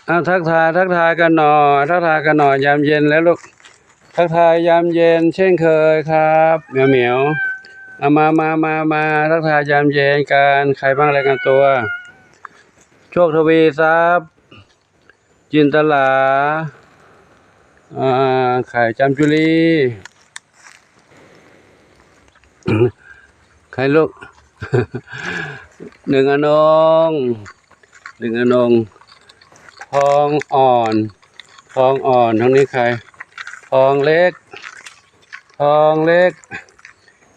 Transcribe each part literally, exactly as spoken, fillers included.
อ้าว ทักทาย ทักทายกันหน่อย ทักทายกันหน่อย ยามเย็นแล้วลูก ทักทายยามเย็นเช่นเคยครับ เหมียวเหมียว เอามา มา มา มา ทักทายยามเย็นกัน ใครบ้าง รายงานตัว โชคทวีทรัพย์ จินตลา อ่า ไข่จามจุลี ใครลูก หนึ่งอนง หนึ่งอนง ทองอ่อน ทองอ่อน ทางนี้ใคร ทองเล็ก ทองเล็ก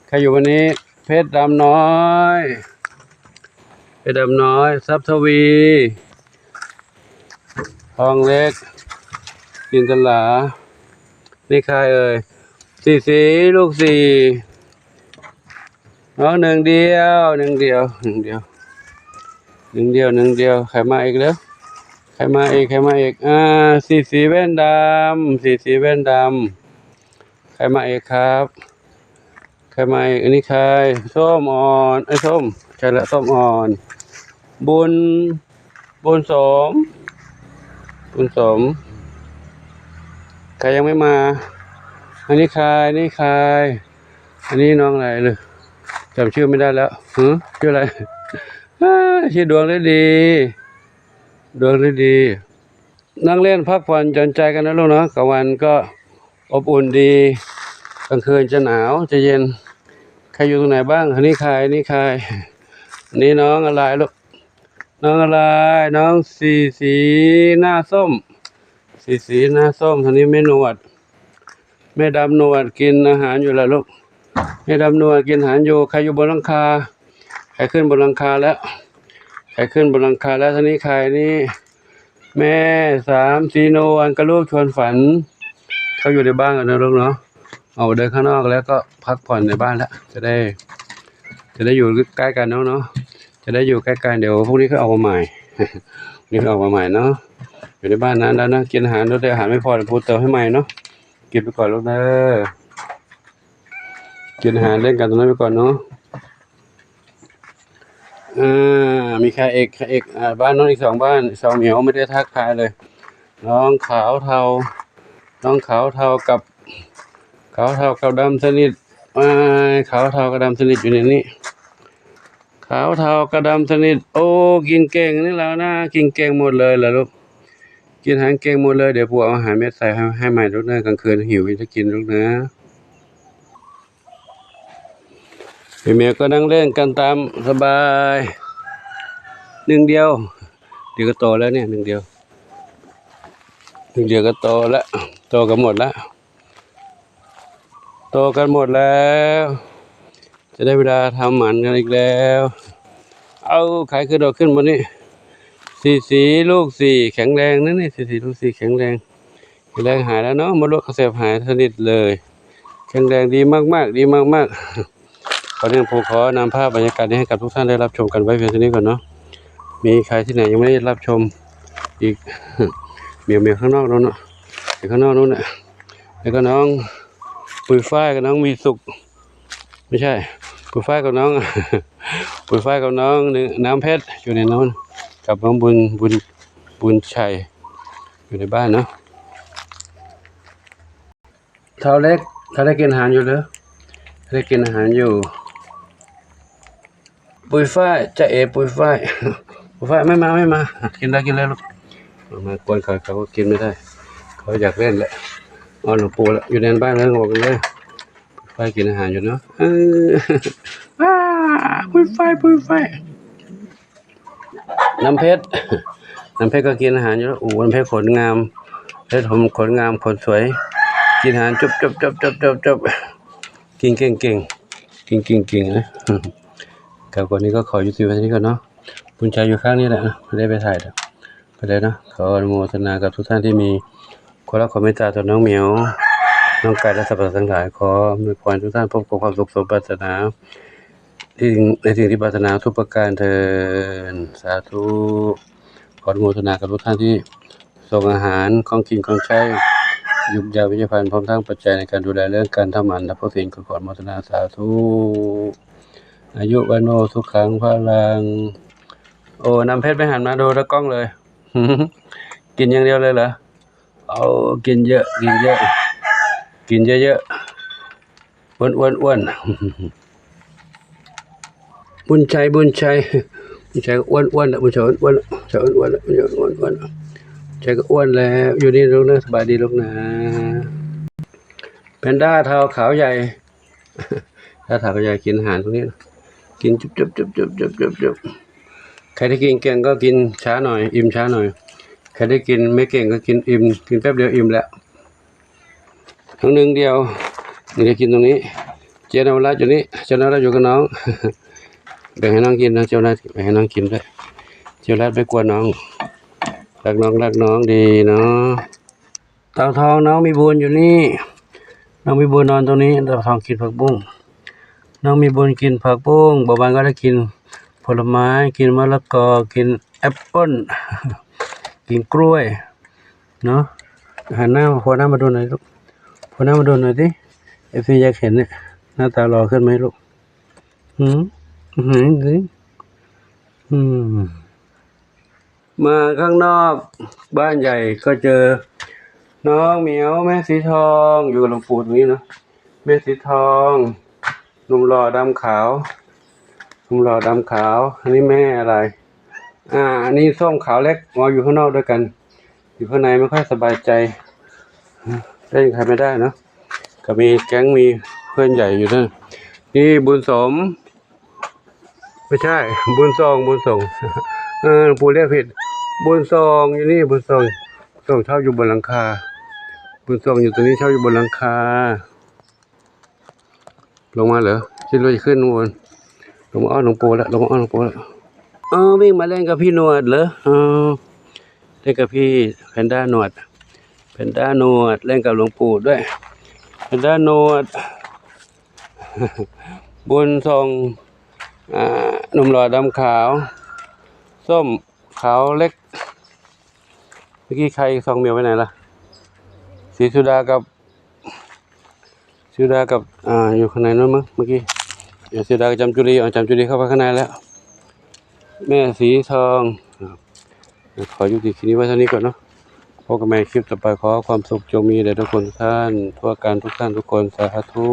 ใครอยู่วันนี้ เพชรดำน้อย เพชรดำน้อย ทรัพย์ทวี ทองเล็ก จินตลา นี่ใครเอ่ย สี่สี ลูกสี่ น้องหนึ่งเดียว หนึ่งเดียว หนึ่งเดียว หนึ่งเดียว หนึ่งเดียว ใครมาอีกแล้ว ใครมาอีก ใครมาอีก อ่า สี่สีแว่นดำ สี่สีแว่นดำ ใครมาอีกครับ ใครมาอีก อันนี้ใคร ส้มอ่อน ไอ้ย ส้ม ใช่ละ ส้มอ่อน บุญ บุญสม บุญสม ใครยังไม่มา อันนี้ใคร นี่ใคร อันนี้น้องอะไรเลย จำชื่อไม่ได้แล้ว หือ ชื่ออะไร อ่า ชื่อดวงฤดี ดวงฤดี นั่งเล่นพักผ่อนหย่อนใจกันนะลูกเนาะ กลางวันก็อบอุ่นดี กลางคืนจะหนาว จะเย็น ใครอยู่ตรงไหนบ้าง อันนี้ใคร นี่ใคร อันนี้น้องอะไรลูก น้องอะไร น้องสีสีหน้าส้ม สีสีหน้าส้ม ทางนี้แม่หนวด แม่ดำหนวดกินอาหารอยู่แล้วลูก แม่ดำหนวดกินอาหารอยู่ ใครอยู่บนหลังคา ใครขึ้นบนหลังคาแล้ว ใครขึ้นบนหลังคาแล้ว ทางนี้ใคร นี่ แม่สามสีนวลกับลูกชวนฝัน เขาอยู่ในบ้านกันนะลูกเนาะ ออกเดินข้างนอกแล้วก็พักผ่อนในบ้านแล้ว จะได้ จะได้อยู่ใกล้กันเนาะ เนาะ จะได้อยู่ใกล้กัน เดี๋ยวพรุ่งนี้ค่อยออกมาใหม่ นี่ค่อยออกมาใหม่เนาะ อยู่ในบ้านนั้นแล้วนะ กินอาหาร ลดอาหารไม่พอ เดี๋ยวปูเติมให้ใหม่เนาะ กินไปก่อนลูกเด้อ กินอาหารเล่นกันตรงนั้นไปก่อนเนาะ อ่า มีใครอีก ใครอีก อ่า บ้านโน้นอีกสองบ้าน สองเหมียวไม่ได้ทักทายเลย น้องขาวเทา น้องขาวเทากับ ขาวเทากับดำสนิท อ่า ขาวเทากับดำสนิทอยู่ในนี้ ขาวเทากับดำสนิท โอ้ กินเก่งนี่แล้วนะ กินเก่งหมดเลยเหรอลูก กินอาหารเก่งหมดเลย เดี๋ยวปู่เอาอาหารเม็ดใส่ให้ ให้ใหม่ลูกนะ กลางคืนหิวจะกินลูกนะ พี่เหมียวก็นั่งเล่นกันตามสบาย หนึ่งเดียว เดี๋ยวก็โตแล้วเนี่ย หนึ่งเดียว หนึ่งเดียวก็โตแล้ว โตกันหมดแล้ว โตกันหมดแล้ว จะได้เวลาทำหมันกันอีกแล้ว เอา ใครขึ้น โดดขึ้นบนนี้ สี่สีลูกสี่ แข็งแรงนะนี่ สี่สีลูกสี่ แข็งแรง แข็งแรง หายแล้วเนาะ มดลูกอักเสบหายสนิทเลย แข็งแรงดีมากๆ ดีมากๆ ขอเรียน ผมขอนำภาพบรรยากาศนี้ให้กับทุกท่านได้รับชมกันไว้เพียงเท่านี้ก่อนเนาะ มีใครที่ไหนยังไม่ได้รับชมอีก เหมียวๆ ข้างนอกนู้นเนาะ อยู่ข้างนอกนู้นน่ะ แล้วก็น้องปุยฝ้ายกับน้องมีสุข ไม่ใช่ ปุยฝ้ายกับน้อง ปุยฝ้ายกับน้องน้ำเพชรอยู่ในนู้น กับน้องบุญ บุญ บุญชัย อยู่ในบ้านเนาะ เทาเล็ก เทาเล็กกินอาหารอยู่เหรอ เทาเล็กกินอาหารอยู่ ปุยฝ้าย จะเอ๋ ปุยฝ้าย ปุยฝ้าย ไม่มา ไม่มา กินได้ กินได้ลูก มากวนเขา เขาก็กินไม่ได้ เขาอยากเล่นแหละ อ้อนหลวงปู่ละ อยู่ในบ้านแล้ว บอกกันเลย ปุยฝ้ายกินอาหารอยู่เนาะ เออ อ้า ปุยฝ้าย ปุยฝ้าย น้ำเพชร น้ำเพชรก็กินอาหารอยู่แล้ว โอ้ น้ำเพชรขนงาม เพชรผมขนงาม ขนสวย กินอาหาร จุบจุบจุบจุบจุบจุบ กินเก่งเก่ง กินเก่งเก่งนะ ครับ วันนี้ก็ขอยุติไว้เท่านี้ก่อนเนาะ บุญชัยอยู่ข้างนี้แหละนะ ไม่ได้ไปถ่ายแล้ว ก็เลยเนาะ ขออนุโมทนากับทุกท่านที่มีความรักความเมตตาต่อน้องเหมียว น้องไก่ และสรรพสัตว์ทั้งหลาย ขออำนวยพรทุกท่านพบกับความสุขสมปรารถนา ที่ ในสิ่งที่ปรารถนาทุกประการเทอญ สาธุ ขออนุโมทนากับทุกท่านที่ส่งอาหาร ของกิน ของใช้ ยุกยา เวชภัณฑ์ พร้อมทั้งปัจจัยในการดูแลเรื่องการทำหมันและพระศีล ก็ขออนุโมทนา สาธุ อายุ วัณโณ สุขัง พลัง โอ้ น้ำเพชรไม่หันมาดูตากล้องเลย เ กินอย่างเดียวเลยเหรอ? เอา กินเยอะ กินเยอะ กินเยอะๆ อ้วนๆ อ้วน บุญชัย บุญชัย บุญชัยก็อ้วนๆ แล้ว บุญชัยอ้วนๆ แล้ว บุญชัยอ้วนๆ แล้ว บุญชัยอ้วนๆ แล้ว บุญชัยก็อ้วนแล้ว อยู่นี่ลูกนะ สบายดีลูกนะ แพนด้าเทาขาวใหญ่ ถ้าถามยายกินอาหารพวกนี้นะ กินจุบจุบจุบจุบจุบจุบจุบ ใครที่กินเก่งก็กินช้าหน่อย อิ่มช้าหน่อย ใครที่กินไม่เก่งก็กินอิ่ม กินแป๊บเดียวอิ่มแล้ว ทั้งหนึ่งเดียว นี่จะกินตรงนี้ เจ๊นวรัตน์อยู่นี่ เจ๊นวรัตน์อยู่กับน้อง แบ่งให้น้องกินนะ เจ๊นวรัตน์ แบ่งให้น้องกินด้วย เจ๊นวรัตน์ไม่กลัวน้อง รักน้อง รักน้องดีเนาะ เต่าทอง น้องมีบุญอยู่นี่ น้องมีบุญนอนตรงนี้ เต่าทองกินผักบุ้ง น้องมีบุญกินผักบุ้ง บางวันก็ได้กินผลไม้ กินมะละกอ กินแอปเปิ้ล กินกล้วย เนาะ หันหน้า โผล่หน้ามาดูหน่อยลูก โผล่หน้ามาดูหน่อยสิ เอฟซี อยากเห็นเนี่ย หน้าตาหล่อขึ้นไหมลูก หืม หืม หืม มาข้างนอกบ้านใหญ่ก็เจอน้องเหมียวแม่สีทอง อยู่กับหลวงปู่ตรงนี้เนาะ แม่สีทอง หนุ่มหล่อดำขาว หนุ่มหล่อดำขาว อันนี้แม่อะไร? อ่า อันนี้ส้มขาวเล็ก อ๋อ อยู่ข้างนอกด้วยกัน อยู่ข้างในไม่ค่อยสบายใจ เล่นใครไม่ได้เนาะ ก็มีแก๊งมีเพื่อนใหญ่อยู่นะ นี่บุญสม ไม่ใช่ บุญส่ง บุญส่ง เออ หลวงปู่เรียกผิด บุญส่งอยู่นี่ บุญส่ง ส่งเช่าอยู่บนหลังคา บุญส่งอยู่ตรงนี้ เช่าอยู่บนหลังคา ลงมาเหรอ ที่เราจะขึ้นข้างบน ลงมาอ้อนหลวงปู่แล้ว ลงมาอ้อนหลวงปู่แล้ว อ๋อ วิ่งมาเล่นกับพี่หนวดเหรอ? อ๋อ เล่นกับพี่แพนด้าหนวด แพนด้าหนวด เล่นกับหลวงปู่ด้วย แพนด้าหนวด บุญส่ง อ่า หนุ่มหล่อดำขาว ส้มขาวเล็ก เมื่อกี้ใครส่งเหมียวไปไหนล่ะ? ศรีสุดากับ ศรีสุดากับ อ่า อยู่ข้างในนู้นมั้ง เมื่อกี้ เดี๋ยวศรีสุดากับจามจุลี เอาจามจุลีเข้าไปข้างในแล้ว แม่สีทอง อ่า ขอยุติคลิปนี้ไว้เท่านี้ก่อนเนาะ พบกันใหม่คลิปต่อไป ขอความสุขจงมีแด่ทุกคนทุกท่าน ทั่วกันทุกท่านทุกคน สาธุ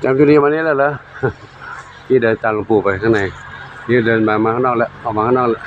จามจุลีมานี่แล้วเหรอ? นี่เดินตามหลวงปู่ไปข้างใน นี่เดินมา มาข้างนอกแล้ว ออกมาข้างนอกแล้ว